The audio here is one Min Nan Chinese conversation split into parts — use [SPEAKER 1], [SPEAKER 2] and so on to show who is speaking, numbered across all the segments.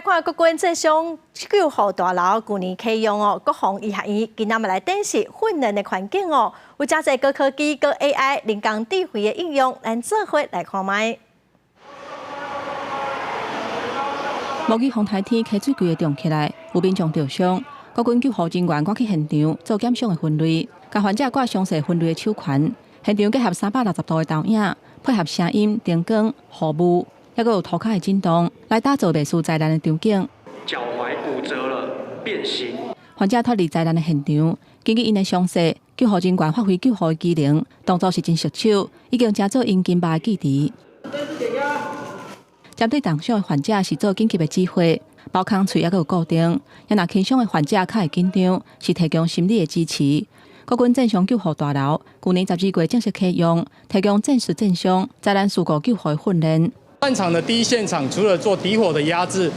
[SPEAKER 1] 看國軍戰傷救護大樓舊年啟用哦，國防醫學院今仔嘛來展示訓練的環境哦，有誠濟高科技、閣 AI 人工智慧的應用，咱做伙來看覓。
[SPEAKER 2] 模擬風台天溪水櫃會漲起來，有民眾著傷，國軍救護人員趕去現場做檢傷的分類，共患者掛詳細分類的手環。現場結合360度的投影，配合聲音、燈光、雨霧，猶閣有塗跤的震動，來打造類似災難的場景。
[SPEAKER 3] 腳踝骨折了，變形。
[SPEAKER 2] 患者脫離災難的現場，根據𪜶的傷勢，救護人員發揮救護的機能，動作是真熟手，已經成做𪜶筋肉的記憶。針對重傷的患者是做緊急的指揮，包空喙猶閣有固定。也若輕傷的患者較會緊張，是提供心理的支持。國軍戰傷救護大樓舊年12月正式啟用，提供戰術戰傷、災難事故救護的訓練。
[SPEAKER 4] 戰場的第一現場，除了做敵火的壓制，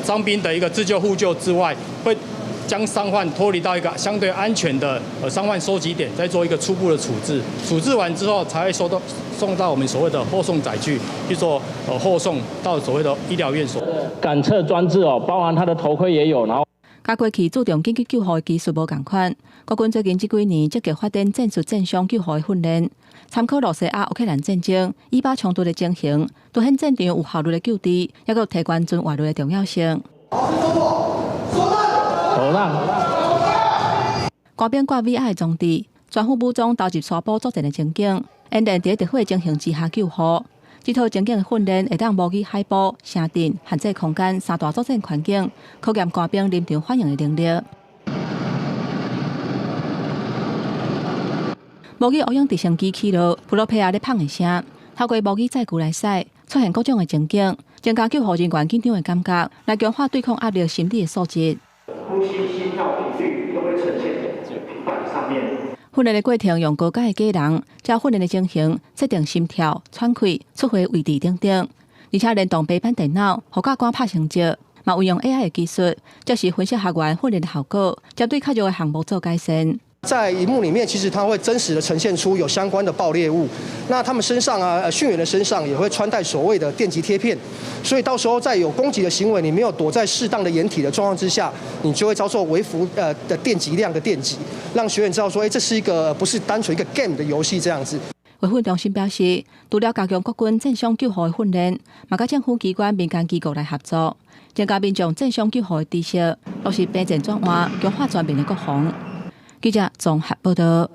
[SPEAKER 4] 傷兵的一個自救互救之外，會將傷患脫離到一個相對安全的傷患收集點，再做一個初步的處置。處置完之後，才會收到送到我們所謂的後送載具去做後送到所謂的醫療院所。
[SPEAKER 5] 感測裝置哦，包含他的頭盔也有，然後。
[SPEAKER 2] 佮過去注重緊急救護的技術無仝款，國軍最近這幾年積極發展戰術戰傷救護的訓練，參考露西亞、烏克蘭戰爭、以巴衝突的情形，凸顯戰場有效率的救治，猶閣提懸存活率的重要性。
[SPEAKER 5] 手浪。
[SPEAKER 2] 官兵掛 VR 的裝置，全副武裝投入沙埔作戰的情景，演練佇咧敵火情形之下救護。這套情景的訓練會當模擬海埔、城鎮、限制空間三大作戰環境，考驗官兵臨場反應的能力。模擬烏蠅直升機起落，普羅皮亞咧砰的聲，透過模擬載具來駛，出現各種的情景，增加救護人員緊張的感覺，來強化對抗壓力心理的素質。
[SPEAKER 3] 呼吸、心跳頻率都會呈現平板上面。
[SPEAKER 2] 訓練的過程用高階的假人，照訓練的情形設定心跳、喘氣、出血位置等等，而且聯動白板電腦，予教官拍成績，嘛運用 AI 的技術，即時分析學員訓練的效果，針對較弱的項目做改善。
[SPEAKER 6] 在螢幕裡面，其實它會真實的呈現出有相關的爆裂物。那他們身上啊，訓員的身上也會穿戴所謂的電擊貼片，所以到時候在有攻擊的行為，你沒有躲在適當的掩體的狀況之下，你就會遭受微幅的電擊量的電擊，讓學員知道說，這是一個不是單純一個 game 的遊戲這樣子。
[SPEAKER 2] 維訓中心表示，除了加強國軍戰傷救護的訓練，嘛佮政府機關、民間機構來合作，增加民眾戰傷救護的知識，落實備戰轉換，強化全民的國防。記者綜合報道。